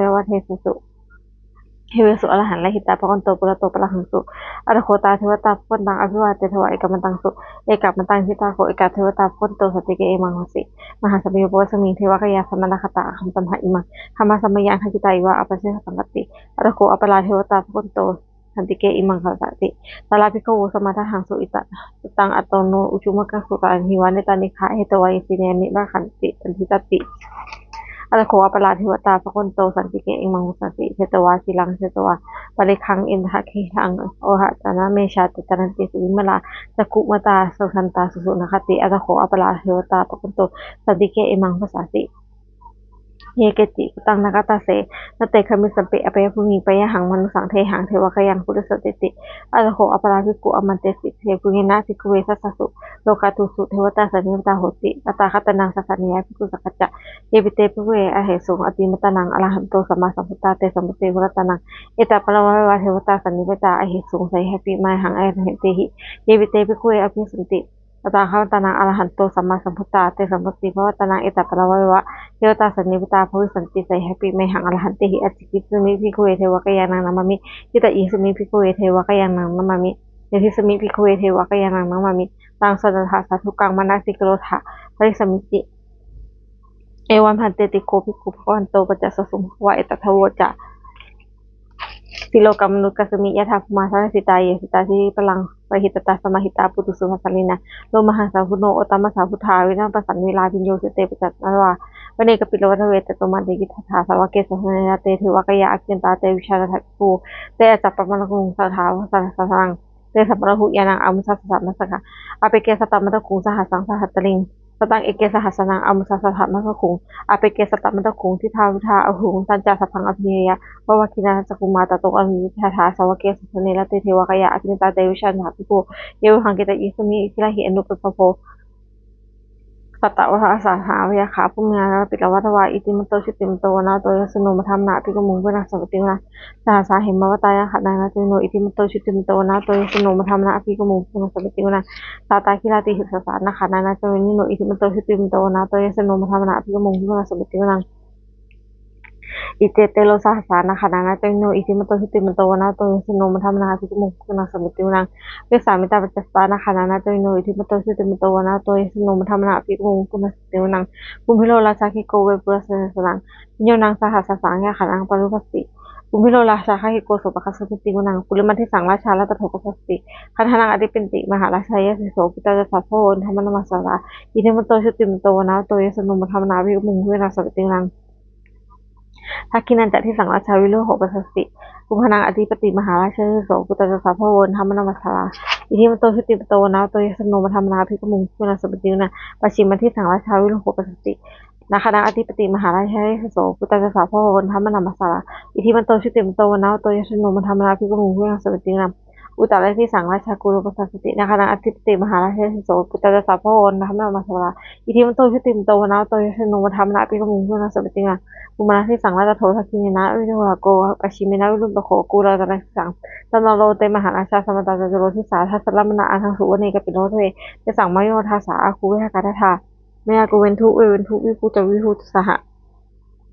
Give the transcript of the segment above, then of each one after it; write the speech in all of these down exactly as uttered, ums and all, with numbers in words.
sabbadhammānubhāveva devesu devesu antarahitā bhagavato purato pālakaṃsu. Atha kho tā devatā bhagavantaṃ abhivādetvā ekamantaṃsu. Ekamantaṃ ṭhitā kho ekā devatā bhagavato santike imaṃ hosi: Mahāsamayo pavanasmiṃ devakāyā samāgatā, āgatamha imaṃ dhammasamayaṃ dakkhitāyeva appaṭinadaṃ gacchati. Atha kho aparā devatā bhagavato santike imaṃ bhāsati: Tatra bhikkhavo samādahaṃsu, cittaṃ attano ujukamakaṃsu, sārathīva nettāni gahetvā, indriyāni rakkhanti paṇḍitāti. Atha kho aparā devatā bhagavato santike imaṃ bhāsati: Chetvā khīlaṃ chetvā palighaṃ, indakhīlaṃ ohaccamanejā, te caranti suvimalā cakkhumatā, sudantā susunāgāti. Atha kho aparā devatā bhagavato santike imaṃ bhāsati: Ye keci bhūtaṃ rakkhanti, na te gamissanti apāyabhūmiṃ, payāgaṃ mānusaṃ dehaṃ, devakāyaṃ purisaṃ carati. Atha kho aparā bhikkhū āmantesi: Yebhuyyena bhikkhave dasasu lokadhātūsu devatā sannipatitā honti tathāgatānaṃ dassanāya bhikkhusaṅghañca. Yepi te bhikkhave ahesuṃ atimatā arahanto sammāsambuddhā, tesampāturatānaṃ etaparamāyeva devatā sannipatitā ahesuṃ, seyyathāpi mayhaṃ arahantehi. Yepi te bhikkhave abhivādesuṃ tathāgatānaṃ arahanto sammāsambuddhā, tesampāturatānaṃ etaparamāyeva devatā sannipatitā bhavissanti, seyyathāpi mayhaṃ arahantehi. Ācikkhissāmi bhikkhave devakāyānaṃ nāmāni. Kittayissāmi bhikkhave devakāyānaṃ nāmāni. Desissāmi bhikkhave devakāyānaṃ nāmāni. Taṃ suṇātha sādhukaṃ manasikarotha bhāsissāmīti. Evaṃ bhanteti kho bhikkhū bhagavato paccassosuṃ. Bhagavā etadavoca: Silokamanukassāmi, yattha bhummā tadassitā; ye sitā girigabbharaṃ, pahitattā samāhitā. Puthū sīhāva sallīnā, lomahaṃsābhisambhuno; odātamanasā suddhā, vinayaṃ vippasannamanāvilā. Bhiyyo pañcasate ñatvā, vane kāpilavatthave; tato āmantayi satthā, sāvake sāsane rate. Devakāyā abhikkantā, te vijānātha bhikkhavo; te ca ātappamakaruṃ, sāvakā dasasahassānaṃ, tesampāturahu ñāṇaṃ, amanussāna dasasahassānaṃ. Appeke satamaddakkhuṃ, sahassaṃ atha sattariṃ; sataṃ eke sahassānaṃ, amanussāna satamaddakkhuṃ. Appeke satamaddakkhuṃ, disā suddhā ahuṃ; tañca sabbaṃ abhiññāya, vavakkhitvāna cakkhumā; tato āmantayi satthā, sāvake sāsane rate. Devakāyā abhikkantā, te vijānātha bhikkhavo; ye vohaṃ kittayissāmi, girāhi anupubbaso. Sattavāhā sahassaṃ, abhiyakkhabhūmiyā nātā, pītavā dasettha vā; iddhimanto jutimanto, vaṇṇavanto yasassino; modamānā abhikkāmuṃ, bhikkhūnaṃ samitiṃ vanaṃ. Sahassaṃ hemavatā, yakkhagānaṃ ca pāṇino; iddhimanto jutimanto, vaṇṇavanto yasassino; modamānā abhikkāmuṃ, bhikkhūnaṃ samitiṃ vanaṃ. Sātāgirā tisahassā, nāgā nānattavaṇṇino; iddhimanto jutimanto, vaṇṇavanto yasassino; modamānā abhikkāmuṃ, bhikkhūnaṃ samitiṃ vanaṃ. Iccete soḷasasahassā, nāgā nānattavaṇṇino; iddhimanto jutimanto, vaṇṇavanto yasassino; modamānā abhikkāmuṃ, bhikkhūnaṃ samitiṃ vanaṃ. Vessāmittā pañcasatā, nāgā nānattavaṇṇino; iddhimanto jutimanto, vaṇṇavanto yasassino; modamānā abhikkāmuṃ, bhikkhūnaṃ samitiṃ vanaṃ. Kumbhīro rājagahiko, vepullassa sahassaṃ; bhiyyo naṃ sahassaṃ, yakkhānaṃ payirupāsati; kumbhīro rājagahiko, sopāga samitiṃ vanaṃ. Purimaṃ disaṃ rājā, latthadopasāsati; gandhabbānaṃ ādhipati, mahārājā yasassi so. Puttānañca sā bahavo, indanāmā mahabbalā; iddhimanto jutimanto, vaṇṇavanto yasassino; modamānā abhikkāmuṃ, bhikkhūnaṃ samitiṃ vanaṃ. Dakkhiṇañca disaṃ rājā, virūḷho pasāsati; kumbhaṇḍānaṃ ādhipati, mahārājā yasassi so. Puttānañca sā bahavo, indanāmā mahabbalā; iddhimanto jutimanto, vaṇṇavanto yasassino; modamānā abhikkāmuṃ, bhikkhūnaṃ samitiṃ vanaṃ. Pacchimaṃ disaṃ rājā, virūḷho pasāsati; nāgānaṃ ādhipati, mahārājā yasassi so. Puttānañca sā bahavo, indanāmā mahabbalā; iddhimanto jutimanto, vaṇṇavanto yasassino; modamānā abhikkāmuṃ, bhikkhūnaṃ samitiṃ vanaṃ. Uttaraṃ disaṃ rājā, kuvero pasāsati; nāgānaṃ ādhipati, mahārājā yasassi so. Puttānañca sā bahavo, indanāmā mahabbalā; iddhimanto jutimanto, vaṇṇavanto yasassino; modamānā abhikkāmuṃ, bhikkhūnaṃ samitiṃ vanaṃ. Pacchimaṃ disaṃ rājā, thaddamukho; dakkhiṇena virūḷhako; pacchimena virūpakkho; kumbhaṇḍānaṃ disaṃ, candano te mahārājā. Samantā caturo disā, daddallamānā aṭṭhaṃsu; vane kāpilavatthave, tesaṃ māyāvino dāsā; āgū vehākatā saha, māyā kuṭeṇḍu veṭeṇḍu; viṭū ca viṭuṭo saha,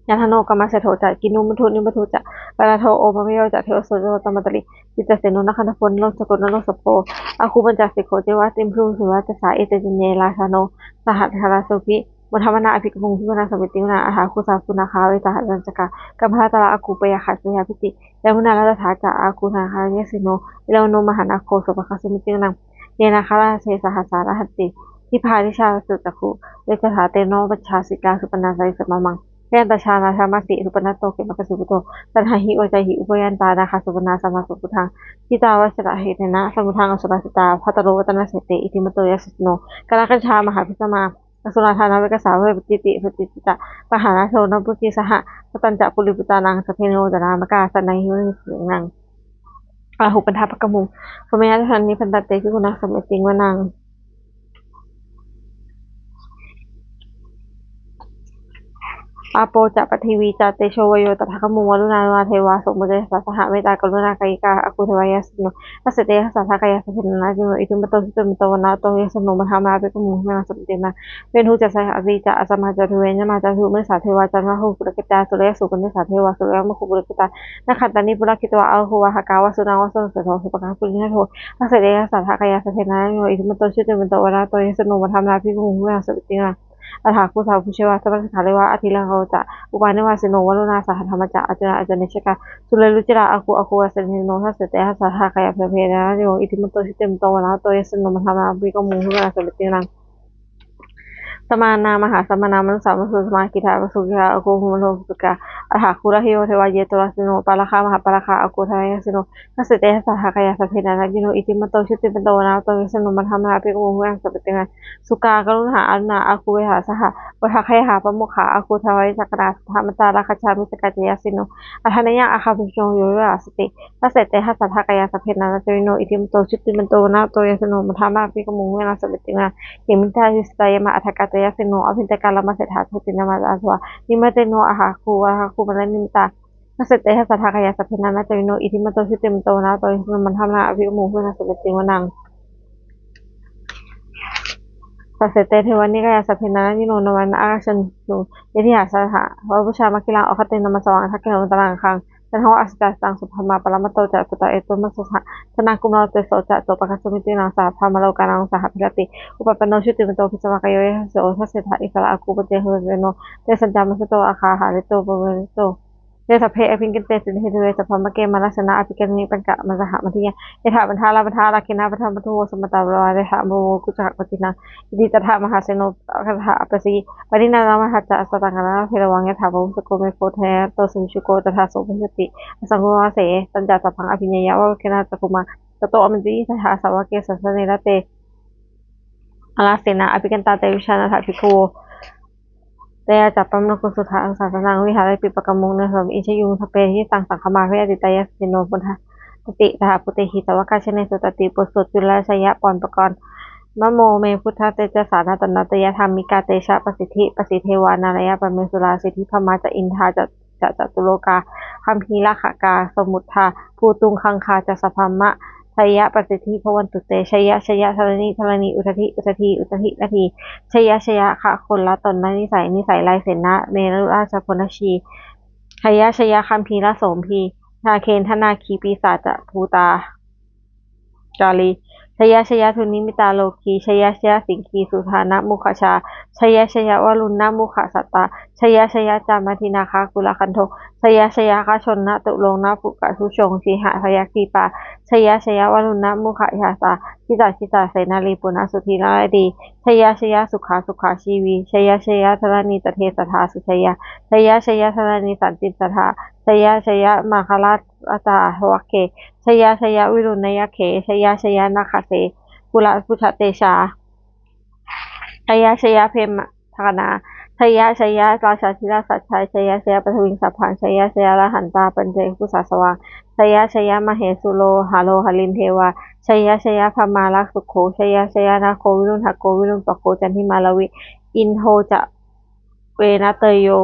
candano kāmaseṭṭho ca; kinnughaṇḍu nighaṇḍu ca, panādo opamañño ca. Devasūto ca mātali, cittaseno ca gandhabbo; naḷo ca kurāno ca, sambho āgū pañcasikho ceva; timbarū suriyavacchasā, ete caññe rājāno, saha ṭhānaso abhi. Modamānā abhikkāmuṃ, bhikkhūnaṃ samitiṃ vanaṃ. Athāgū sahabhū nāgā, vijānātha tandukakā; kambalassatarā āgū, pāyāgā ca vehappatī. Yāmunā nalāgirā ca, āgū vehākatā yasassino; erāvaṇo mahānāgo, sopāga samitiṃ vanaṃ. Ye nāgarāje sahasā, dadanti dibbā dijā pakkasīlagū; te cakkhumatā āgū, saha sīhāva sitasaṅgā; supaṇṇā sahassaṃ bahū, yasassā rājā mahesī. Supaṇṇato khemamakāyikū, puroretabhummā tanaṇhī. Ū vācāhi upavhayantā, nāgā supaṇṇā samāgamuṃ; jitā vajirahatthena, samuddaṃ asurā sitā. Bhātaro vāsavanessanti, iddhimanto yasassino; kālakañjā mahābhismā, asurā dānaveghasā. Vepacitti paccudāvatti, pahārādo namucī saha; satañca baliputtānaṃ, sabbe te rojā mārasenā; sannayhitvā baliṃ senaṃ, rāhubhaddamupāgamuṃ. Bhummā cāpannivātandī, bhikkhūnaṃ samitiṃ vanaṃ. Āpo ca paṭhavī ca, tejo vāyo tadāgamuṃ; varuṇā yamā devā, somo ca yasasā saha. Mettākaruṇākāyikā, āgū devā yasassino; dasete dasadhā kāyā, sabbe nānattavaṇṇino; iddhimanto jutimanto, vaṇṇavanto yasassino; modamānā abhikkāmuṃ, bhikkhūnaṃ samitiṃ vanaṃ. Veṇhū ca sahalī ca, asamā ca duve ca, yamā ca sumeru saha; devā ca gandhabbā ca kinnughaṇḍu ca, suriyo ca sūpanissi ca. Devā suriyamāgū purakkhitvā, nakkhattāni purakkhitvā; āgū vāhakā vasūnaṃ, vāsavo seṭṭho, sopāga purindado. Dasete dasadhā kāyā, sabbe nānattavaṇṇino; iddhimanto jutimanto, vaṇṇavanto yasassino; modamānā abhikkāmuṃ, bhikkhūnaṃ samitiṃ vanaṃ. Athāgū sahabhū ceva, samāgamuṃ saha devā; athāgirāhulā ca, upālāmānavāsino; varuṇā sahadhammā ca, accutā ca anejakā. Sūleyyarucirā āgū, āgū vāsavanesino; dasete dasadhā kāyā, sabbe nānattavaṇṇino; iddhimanto jutimanto, vaṇṇavanto yasassino; modamānā abhikkāmuṃ, bhikkhūnaṃ samitiṃ vanaṃ. Samānā mahāsamānā, mānusā mānusuttamā; khiḍḍāpadūsikilāsū ca, āgū mārasenā nikkāmā. Athāgū harayo devā, ye ca turasenā; pāragā mahāpāragā, āgū devā yasassino. Dasete dasadhā kāyā, sabbe nānattavaṇṇino; iddhimanto jutimanto, vaṇṇavanto yasassino; modamānā abhikkāmuṃ, bhikkhūnaṃ samitiṃ vanaṃ. Sukkā karumhā aruṇā, āgū vehāsayā saha; odātagayhā pāmokkhā, āgū devā yasassino. Sadāmattā rājā, missakā ca yasassino; athāggaññā āgā, pājuṇho ca yasassino. Dasete dasadhā kāyā, sabbe nānattavaṇṇino; iddhimanto jutimanto, vaṇṇavanto yasassino; modamānā abhikkāmuṃ, bhikkhūnaṃ samitiṃ vanaṃ. Khemiyā tusitā yāmā, kaṭṭhakā ca yasassino; ābhayaṅkarā mārasenā, dasettha rāmāyuddhasomāyuttā. Nimittā ca āgū, āgū māranimitā. Dasete dasadhā kāyā, sabbe nānattavaṇṇino; iddhimanto jutimanto, vaṇṇavanto yasassino; modamānā abhikkāmuṃ, bhikkhūnaṃ samitiṃ vanaṃ. Dasete devanikāyā, sabbe nānattavaṇṇino; nāmanvayena āgañchuṃ, ye caññā sadisā saha. Rājubāhuṃ mahānāgaṃ, oghatiṇṇamanāsavaṃ; dakkhemoghataraṃ nāgaṃ, candaṃva asitātitaṃ. Subrahmā paramatto ca, supaṭṭhāto ca āgū, nāmanvayena sopāga samitiṃ vanaṃ. Sahassabrahmalokānaṃ, sahassaṃ abhiññāti, upapanno jutimanto, bhismākāyo yasassi so. Dasettha issarā āgū, paccekavasavattino; tesañca majjhato āgā, hārito parivārito. Te sabbe abhikkante, sinde deve sabrahmake; mārasenā abhikkāmi, pāyāgā ca mandiyaṃ. Etha matā rāmattha, rāgena bandhamatthu vo; samantā parivāretha, āgū vañcanikā pavutthajā. Iti tattha mahāseno, kaṇhassa appasaiyī; pāṇinā talamāhacca, saraṃ katvāna bheravaṃ. Yathā pāvussako megho, thanayanto savijjuko; tadā so paccudāvatti, asammūḷho vāsavanesī. Tañca sabbaṃ abhiññāya, vavakkhitvāna cakkhumā; tato āmantayi satthā, sāvake sāsane rate. Mārasenā abhikkantā, te vijānātha bhikkhavo; te ca ātappamakaruṃ, sutvā buddhassa sāsanaṃ; vihārepi pāpakaṃ, vo nātha samijjhayu. Sabbe nirattā saṅghamā, bhayātītā yasassino; pamodati saha bhūtehi, sāvakā te janesutāti. บทสวดจุลชัยปกรณ์ namo me buddhatejasā. Nātanātayadhammikā, tejapasiddhi pasīdevā, nārāyaparamesurā, siddhibrahmā ca indā ca, ca catulokā gambhīrakkhakā, samuddā bhūtuṃ gaṅgā ca sabrahmā, jayapasiddhi bhavantu te. Jaya jaya dharaṇi dharaṇī, udadhi udadhī, udadhi udadhī, jaya jaya gaganalatannisai nisai, laisenamerurājabala jī, jaya jaya gambhīrasombhī, nāgendanāgī pisācabhūtā- cārī, jaya jaya dunnimittarogī, jaya jaya siṅgīsudānamukhajā, jaya jaya varuṇṇamukhasātrā, jaya jaya candamāgī nāgakulagantho, jaya jaya gajjennaturaṅga bhuggabhū jomaggi, jaya jaya varuṇṇamukhayātrā, jita jita senārī puna sudhī naradī, jaya jaya sukhā sukhā jīvī, jaya jaya dharaṇītale sadā sujayā, jaya jaya dharaṇī santin sadā, jaya jaya maṅkarājaraññā bhavagge, jaya jaya varuṇṇayakkhe, jaya jaya nakkhase kulabhujatejā, jaya jaya brahmagaṇā, jaya jaya rājādhirājasājjaya, jaya paṭhaviṃ sabbaṃ, jaya jaya arahantā paccekabuddhasāvaṃ, jaya jaya mahesuro haro harindevā, jaya jaya brahmārakkho, jaya jaya nāgo viruḷhako virūpakkho candimā ravi, indo ca venateyyo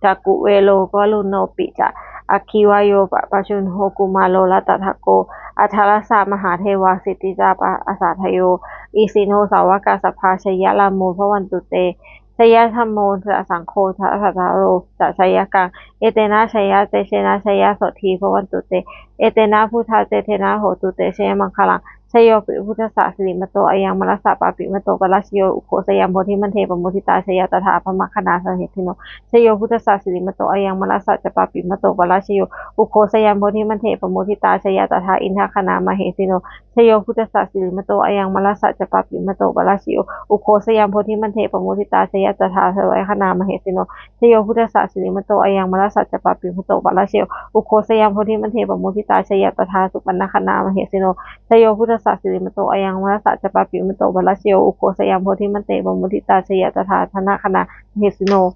ca kuvero varuṇopi ca, aggi vāyo pajjunho kumāro ratarāhako, aṭṭhārasa mahādevā siddhitāpasa-ādayo, isino sāvakā sabbā jaya rāmo bhavantu te, jaya dhammo ca saṅgho ca dasapotho ca jayakaṃ, etena jaya tejena jaya sotthī bhavantu te, etena buddhatejena hotu te jayamaṅgalaṃ. Jayopi buddhassa sirīmato ayaṃ mārassa pāpimato parājayo, ugghosayaṃ bodhimaṇḍe pamoditā jaya tadā brahmagaṇā mahesino. Jayo buddhassa sirīmato ayaṃ mārassa ca pāpimato parājayo, ugghosayaṃ bodhimaṇḍe pamoditā jaya tadā indagaṇā mahesino. Jayo buddhassa sirīmato ayaṃ mārassa ca pāpimato parājayo, ugghosayaṃ bodhimaṇḍe pamoditā jaya tadā devagaṇā mahesino. Jayo buddhassa sirīmato ayaṃ mārassa ca pāpimato parājayo, ugghosayaṃ bodhimaṇḍe pamoditā jaya tadā supaṇṇagaṇā mahesino. Jayo buddhassa sirīmato ayaṃ mārassa ca pāpimato parājayo, ugghosayaṃ bodhimaṇḍe pamoditā jaya tadā janagaṇā mahesino.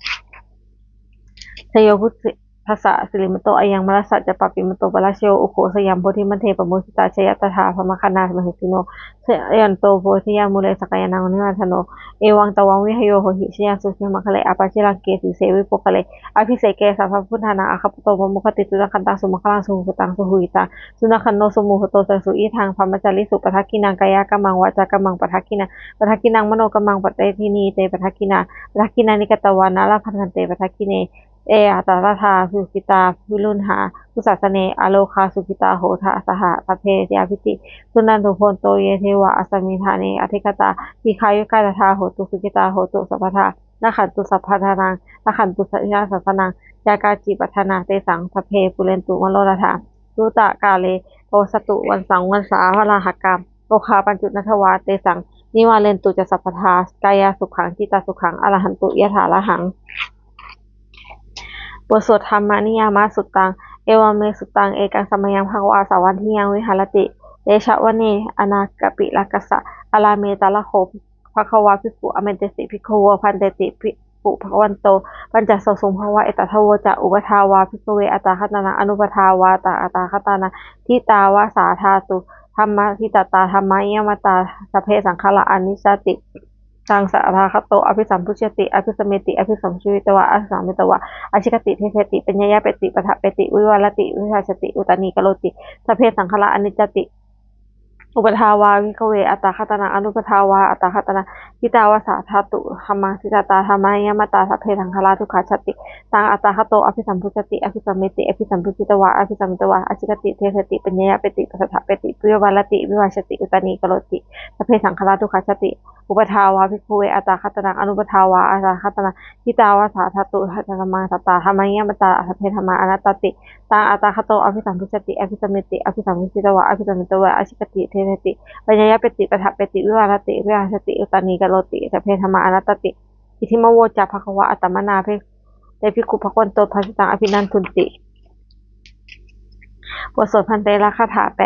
Jayo buddhassa sirīmato ayaṃ mārassa ca pāpimato parājayo, ugghosayaṃ bodhimaṇḍe pamoditā jaya tadā brahmagaṇā mahesino. Jayanto bodhiyā mūle sakyānaṃ nandivaḍḍhano, evaṃ tvaṃ vijayo hohi jayassu jayamaṅgale, aparājitapallaṅke sīse paṭhavipokkhare, abhiseke sabbabuddhānaṃ aggappatto pamodati. Sunakkhattaṃ sumaṅgalaṃ supabhātaṃ suhuṭṭhitaṃ, sukhaṇo sumuhutto ca suyiṭṭhaṃ brahmacārisu, padakkhiṇaṃ kāyakammaṃ vācākammaṃ padakkhiṇaṃ, padakkhiṇaṃ manokammaṃ paṇidhī te padakkhiṇā, padakkhiṇāni katvāna labhantatthe padakkhiṇe. Te atthaladdhā sukhitā viruḷhā buddhasāsane, arogā sukhitā hotha saha sabbehi ñātibhi. Suṇantu bhonto ye devā asmiṃ ṭhāne adhigatā, dīghāyukā sadā hontu sukhitā hontu sabbadā, rakkhantu sabbasattānaṃ rakkhantu jinasāsanaṃ, yā kāci patthanā tesaṃ sabbe pūrentu manorathā. Yuttakāle pavassantu vassaṃ vassavalāhakā, rogā pācunabhūtatthā tesaṃ nivārentu ca sabbadā, kāyāsukhaṃ cittisukhaṃ arahantu yathārahaṃ. บทสวด Dhammaniyāmasuttaṃ. Evaṃ me sutaṃ. Ekaṃ samayaṃ bhagavā sāvatthiyaṃ viharati jetavane anāthapiṇḍikassa ārāme. Tatra kho bhagavā bhikkhū āmantesi bhikkhavo. Bhadanteti bhikkhū bhagavato paccassosuṃ. Bhagavā etadavoca. Uppādā vā bhikkhave tathāgatānaṃ anuppādā vā tathāgatānaṃ, ṭhitāva sā dhātu dhammaṭṭhitatā dhammā, ayāmatā sabbe saṅkhārā aniccāti. Taṃ tathāgato abhisambujjhati abhisameti, abhisambujjhitvā abhisametvā ācikkhati deseti paññāya, petti paṭṭhapeti vivarati vibhajati uttānīkaroti sabbe saṅkhārā aniccāti. Uppādā vā bhikkhave tathāgatānaṃ anuppādā vā tathāgatānaṃ, ṭhitāva sā dhātu dhammaṭṭhitatā dhammā, ayāmatā sabbe saṅkhārā dukkhāti. Taṃ tathāgato abhisambujjhati abhisameti, abhisambujjhitvā abhisametvā ācikkhati deseti paññāya, petti paṭṭhapeti vivarati vibhajati uttānīkaroti sabbe saṅkhārā dukkhāti. Uppādā vā bhikkhave tathāgatānaṃ anuppādā vā tathāgatānaṃ, ṭhitāva sā dhātu dhammaṭṭhitatā dhammā, ayāmatā sabbe dhammā anattāti. Taṃ tathāgato abhisambujjhati abhisameti, abhisambujjhitvā abhisametvā ācikkhati deseti paññāya, petti paṭṭhapeti vivarati vibhajati uttānīkaroti sabbe dhammā anattāti. Idamavoca bhagavā. Attamanā te bhikkhū bhagavato bhāsitaṃ abhinandunti. บทสวดภันเตละคาถาแปล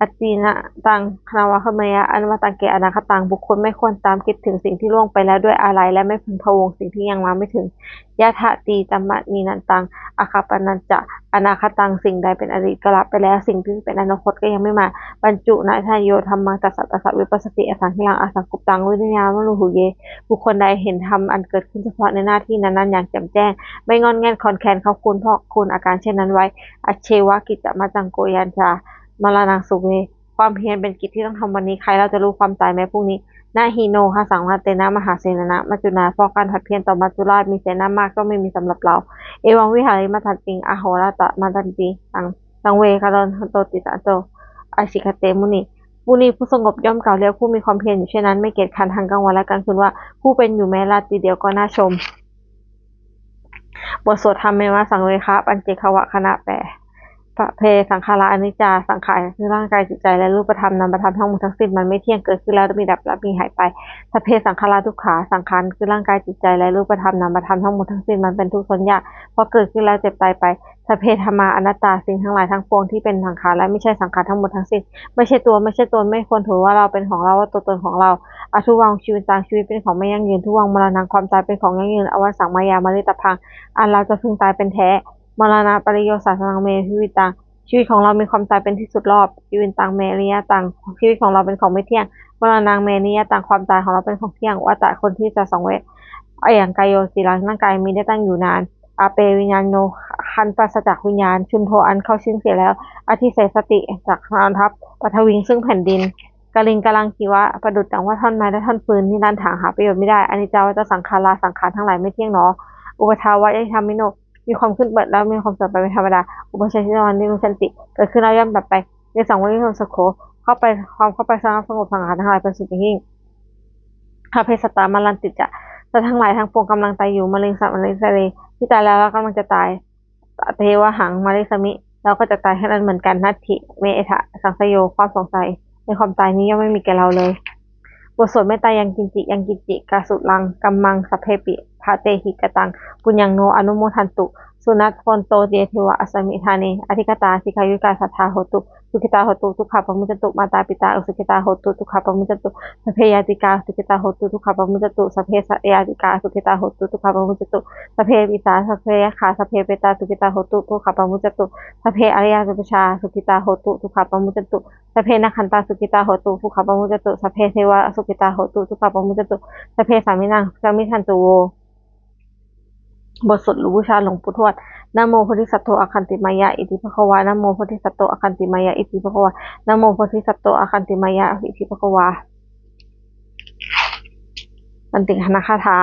atītaṃ nānvāgameyya, anāgataṃ ca anāgataṃ. บุคคลไม่ควรตามคิดถึงสิ่งที่ล่วงไปแล้วด้วยอาลัย และไม่พึงพะวงสิ่งที่ยังมาไม่ถึง yadatītamatthānaṃ, aggappattañca anāgataṃ. สิ่งใดเป็นอดีตก็ละไปแล้ว สิ่งที่เป็นอนาคตก็ยังไม่มา paccuppannañca yo dhammaṃ, tassa tassa vipassati, asaṃhiraṃ asaṅkuppaṃ, viriyaṃ varuḷhūye. บุคคลใดเห็นธรรมอันเกิดขึ้นเฉพาะในหน้าที่นั้นๆอย่างแจ่มแจ้ง ไม่ง่อนแง่นคลอนแคลน เขาควรพอกพูนอาการเช่นนั้นไว้ ajjeva kiccamātappaṃ, ko yañca maraṇaṃ suve. ความเพียรเป็นกิจที่ต้องทำวันนี้ ใครเล่าจะรู้ความตายแม้พรุ่งนี้ na hi no bhayaṃ bhantena mahāsenena maccunā, เพราะการผัดเพี้ยนต่อมัจจุราชมีเสนามาก ย่อมไม่มีสำหรับเรา evaṃ vihāriṃ madanti, ahorattamatanditaṃ, taṃ ve kālantaro tiṭṭhañca ācikkhate muni. มุนีผู้สงบย่อมกล่าวเรียกผู้มีความเพียรอยู่เช่นนั้น ไม่เกียจคร้านทั้งกลางวันและกลางคืนว่า ผู้เป็นอยู่แม้ราตรีเดียวก็น่าชม บทสวดธัมมวิสังเวคะ ปัจเจกวัคคะณะ แปล Sabbe saṅkhārā aniccā. สังขารคือร่างกายจิตใจและรูปธรรมนามธรรมทั้งหมดทั้งสิ้นมันไม่เที่ยง เกิดขึ้นแล้วมีดับและมีหายไป Sabbe saṅkhārā dukkhā. สังขารคือร่างกายจิตใจและรูปธรรมนามธรรมทั้งหมดทั้งสิ้นมันเป็นทุกข์ทนยาก เพราะเกิดขึ้นแล้วเจ็บตายไป Sabbe dhammā anattā. สิ่งทั้งหลายทั้งปวงที่เป็นสังขารและไม่ใช่สังขารทั้งหมดทั้งสิ้น ไม่ใช่ตัวไม่ใช่ตน ไม่ควรถือว่าเราเป็นของเรา ว่าตัวตนของเรา adhuvaṃ jīvitaṃ. ชีวิตเป็นของไม่ยั่งยืน dhuvaṃ maraṇaṃ. ความตายเป็นของยั่งยืน avassaṃ mayā maritabbaṃ. อันเราจะพึงตายเป็นแท้ maraṇapariyosānaṃ me jīvitaṃ. ชีวิตของเรามีความตายเป็นที่สุดรอบ jīvitaṃ me aniyataṃ. ชีวิตของเราเป็นของไม่เที่ยง maraṇaṃ me niyataṃ. ความตายของเราเป็นของเที่ยง vata. ควรที่จะสังเวช ayaṃ kāyo ciraṃ. ร่างกายมีได้ตั้งอยู่นาน appaṭiviññāṇo khaṇappaṃ. อันปราศจากวิญญาณ chuḍḍho. อันเข้าชิ่งเสียแล้ว adhisessati. จักนอนทับ paṭhaviṃ. ซึ่งแผ่นดิน kaliṅgaraṃ iva. ประดุจดังว่าท่อนไม้และท่อนฟืน nirantāṃ. หาประโยชน์ไม่ได้ aniccā vata saṅkhārā. สังขารทั้งหลายไม่เที่ยงหนอ uppādavayadhammino. มีความขึ้นเกิดแล้วมีความเสื่อมไปเป็นธรรมดา uppajjati nirujjhanti. เกิดขึ้นแล้วย่อมดับไป tesaṃ vūpasamo sukho. เข้าไป ความเข้าไปสงบสงัด สังขารทั้งหลายเป็นสุขอย่างยิ่ง sabbe sattā maranti ca. สัตว์ทั้งหลายทั้งปวงกำลังตายอยู่ mariṃsa marissare. ที่ตายแล้วและกำลังจะตาย tathevāhaṃ marissāmi. เราก็จะตายเช่นนั้นเหมือนกัน natthi me ettha saṃsayo. ความสงสัยในความตายนี้ย่อมไม่มีแก่เราเลย บทสวดเมตตา yaṅkiñci yaṅkiñci kusalaṃ kammaṃ sabbepi katehi kataṃ puññaṃ no anumodantu, suṇantu bhonto ye devā asmiṃ ṭhāne adhigatā, dīghāyukā sadā hontu, sukhitā hontu, dukkhā pamuccantu. Mātā pitā sukhitā hontu, dukkhā pamuccantu. Sabbe ñātikā sukhitā hontu, dukkhā pamuccantu. Sabbe saññātikā sukhitā hontu, dukkhā pamuccantu. Sabbe pisā sabbe yakkhā sabbe petā sukhitā hontu, dukkhā pamuccantu. Sabbe ariyapujjā sukhitā hontu, dukkhā pamuccantu. Sabbe nakkhattā sukhitā hontu, dukkhā pamuccantu. Sabbe devā sukhitā hontu, dukkhā pamuccantu. Sabbe sāminā samiddhantu vo. บทสวดบูชาหลวงปู่ทวด Namo bodhisatto āgantimāya iti bhagavā. Namo bodhisatto āgantimāya iti bhagavā. Namo bodhisatto āgantimāya iti bhagavā. อันติ คาถา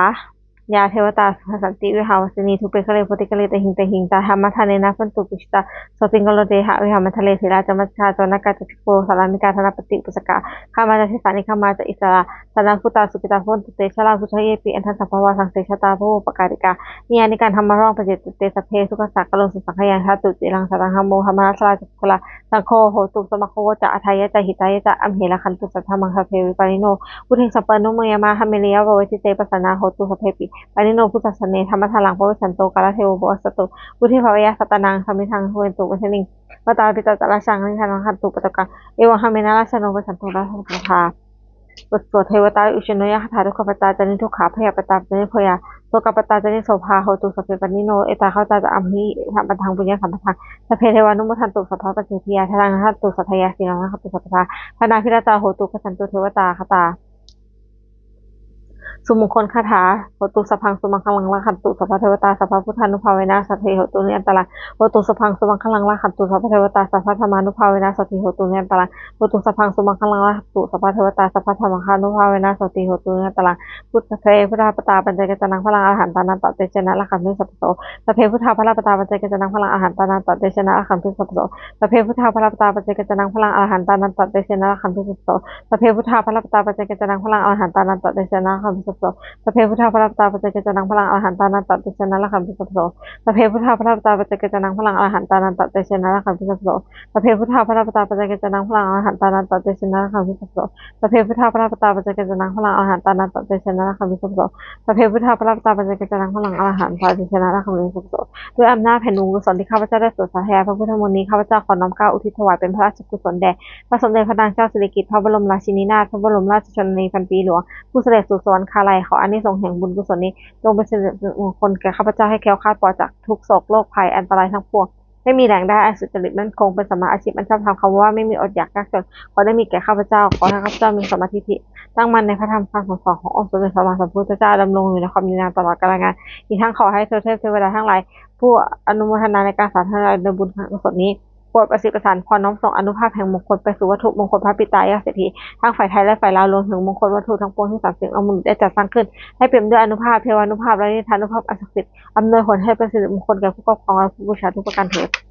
Yā devatā sāsanaṃ vihāravāsinī, thūpe ghare bodhighare tahiṃ tahiṃ, tā dhammadānena bhavantu pūjitā, sotthiṃ karontedha vihāramaṇḍale. Therā ca majjhā ca navakā ca bhikkhavo, sārāmikā dānapatī upāsakā, gāmā ca desā nigamā ca issarā, sappāṇabhūtā sukhitā bhavantu te. Jalābujā yepi antaṃ saṃ baddhā, saṃsedajātā athavopapātikā, niyyānikaṃ dhammavaraṃ paṭicca te, sabbe dukkhassa karontu saṅkhayaṃ. Ṭhātu ciraṃ sataṃ dhammo, dhammādharā ca puggalā, saṅgho hotu samaggo ca, atthāya ca hitāya ca. Amhe rakkhatu saddhammaṃ sabbepi pāṇino. Buddhaṃ sapaṇino mama, dhamme ariyappavedite. Pasannā hontu sabbepi pāṇino buddhasāsane, dhammadharaṃ pavecchanto, kālakañjā devo pavassatu. Vuḍḍhibhāvāya sattānaṃ, samiddhaṃ hotu bujjatiṃ. Mātā pitā ca atrajaṃ, nissantānaṃ rakkhantu puttakaṃ, evaṃ dhammena rājāno, pajaṃ pajaṃ pajaṃ. บทสวดเทวตาอุเชนยคาถา Dukkhappattā ca niddukkhā, bhayappattā ca nibbhayā, sokappattā ca nissokā, hontu sabbepi pāṇino. Ettāvatā ca amhehi, sambhataṃ puññasampadaṃ, sabbe devānumodantu, sabbasampattisiddhiyā. Dānaṃ dadantu saddhāya, sīlaṃ rakkhantu sabbadā, dānābhiratā hontu, gacchantu devatāgatā. สุมงคลคาถา Hotu sabbaṃ sumaṅgalaṃ, rakkhantu sabbadevatā, sabbabuddhānubhāvena, sotthī hontu nirantaraṃ. Hotu sabbaṃ sumaṅgalaṃ, rakkhantu sabbadevatā, sabbadhammānubhāvena, sotthī hontu nirantaraṃ. Hotu sabbaṃ sumaṅgalaṃ, rakkhantu sabbadevatā, sabbadhammānubhāvena, sotthī hontu nirantaraṃ. Buddhe buddhā balappattā, paccekānañca yaṃ balaṃ, arahantānañca tejena, rakkhantu sabbaso. Sabbe buddhā balappattā, paccekānañca yaṃ balaṃ, arahantānañca tejena, rakkhantu sabbaso. Sabbe buddhā balappattā, paccekānañca yaṃ balaṃ, arahantānañca tejena, rakkhantu sabbaso. Sabbe buddhā balappattā, paccekānañca yaṃ balaṃ, arahantānañca tejena, rakkhantu sabbaso. Sabbe buddhā balappattā paccekānañca arahantānañca tejena rakkhanti sabbaso. Sabbe buddhā balappattā paccekānañca arahantānañca tejena rakkhanti sabbaso. Sabbe buddhā balappattā paccekānañca arahantānañca tejena rakkhanti sabbaso. Sabbe buddhā balappattā paccekānañca arahantānañca tejena rakkhanti sabbaso. Sabbe buddhā balappattā paccekānañca arahantānañca tejena rakkhanti sabbaso. ด้วยอำนาจแห่งบุญกุศลที่ข้าพเจ้าได้สวดสาธยายพระพุทธมนต์นี้ ข้าพเจ้าขอน้อมเกล้าอุทิศถวายเป็นพระราชกุศลแด่ พระสมเด็จพระนางเจ้าสิริกิติ์ พระบรมราชินีนาถ พระบรมราชชนนีพันปีหลวง ผู้เสด็จสู่สวรรคาลัย ขออานิสงส์แห่งบุญกุศลนี้ จงเป็นสิริมงคลแก่ข้าพเจ้า ให้แคล้วคลาดปลอดจากทุกข์โศกโรคภัยอันตรายทั้งปวง ไม่มีแหล่งได้อันสุจริตมั่นคง เป็นสัมมาอาชีพอันชอบธรรม คำว่าไม่มีอดอยากยากจน ขอได้มีแก่ข้าพเจ้า ขอให้ข้าพเจ้ามีสัมมาทิฏฐิ ตั้งมั่นในพระธรรมคำสั่งสอนขององค์สมเด็จพระสัมมาสัมพุทธเจ้า ดำรงอยู่ในความดีงามตลอดกาลนาน อีกทั้งขอให้เทวเทพเทวดาทั้งหลาย ผู้อนุโมทนาในการสาธยายในบุญกุศลนี้ โปรดประสิทธิ์ประสาทพร น้อมส่งอานุภาพแห่งมงคลไปสู่วัตถุมงคลพระปิดตายอดเศรษฐี ทั้งฝ่ายไทยและฝ่ายลาว รวมถึงมงคลวัตถุทั้งปวงที่สามสิบองค์บุรุษได้จัดสร้างขึ้น ให้เปี่ยมด้วยอานุภาพ เทวานุภาพ และฤทธานุภาพอันศักดิ์สิทธิ์ อำนวยผลให้เป็นสิริมงคลแก่ผู้ครอบครองและผู้บูชาทุกประการเทอญ